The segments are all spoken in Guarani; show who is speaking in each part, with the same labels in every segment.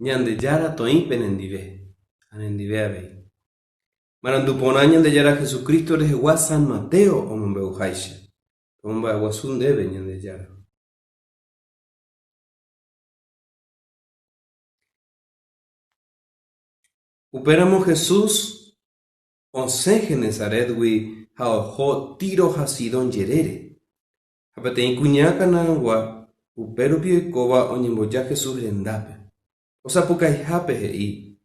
Speaker 1: Ñandejára toĩ penendive ha nendive avei. Marandu porã Ñandejára Jesucristo rehegua San Mateo omombe'uháicha. Tomomba'eguasu ndéve Ñandejára. Upéramo Jesús osẽ Genesarétgui ha oho Tiro ha Sidón jerére. Ha peteĩ kuña Canaangua upérupi oikóva oñemboja Jesús rendápe. Osapukaihápe he'i,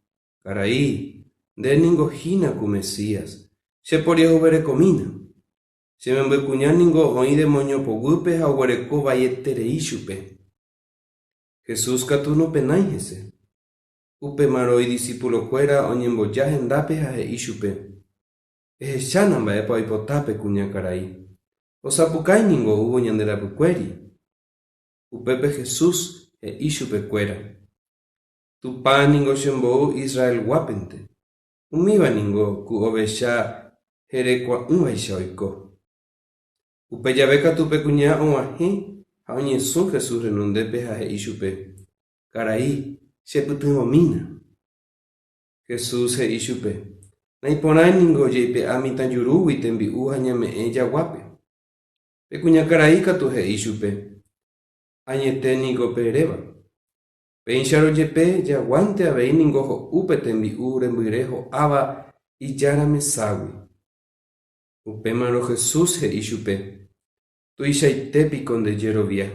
Speaker 1: Karai, nde ningo hína ku Mesías, che poriahuverekomína. Che membykuña ningo oĩ demóño poguýpe ha oguereko vaieterei chupe. Jesús katu nopenái hese. Upémarõ idisipulokuéra oñemboja hendápe ha he'i chupe, Ehechána mba'épa oipota pe kuñakarai. Osapukái ningo oúvo ñande rapykuéri. Upépe Jesús he'i chupekuéra, Tupã ningo chembou Israelguápente. Umíva ningo ku ovecha herekua'ỹvaicha oiko. Upe jave katu pe kuña og̃uahẽ ha oñesũ Jesús renondépe ha he'i chupe, Karai, chepytyvõmína. Jesús he'i chupe, Naiporãi ningo jaipe'a mitã jurúgui tembi'u ha ñame'ẽ jaguápe. Pe kuñakarai katu he'i chupe, Añete niko pe eréva. Péicharõ jepe jaguánte avei ningo ho'u pe tembi'u rembyre ho'áva ijára meságui. Upémarõ Jesús he'i chupe, Tuichaite piko nde jerovia.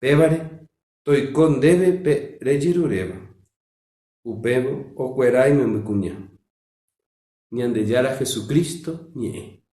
Speaker 1: Pévare, toiko ndéve pe rejeruréva. Upévo okuera imembykuña. Ñandejára Jesucristo ñe'ẽ.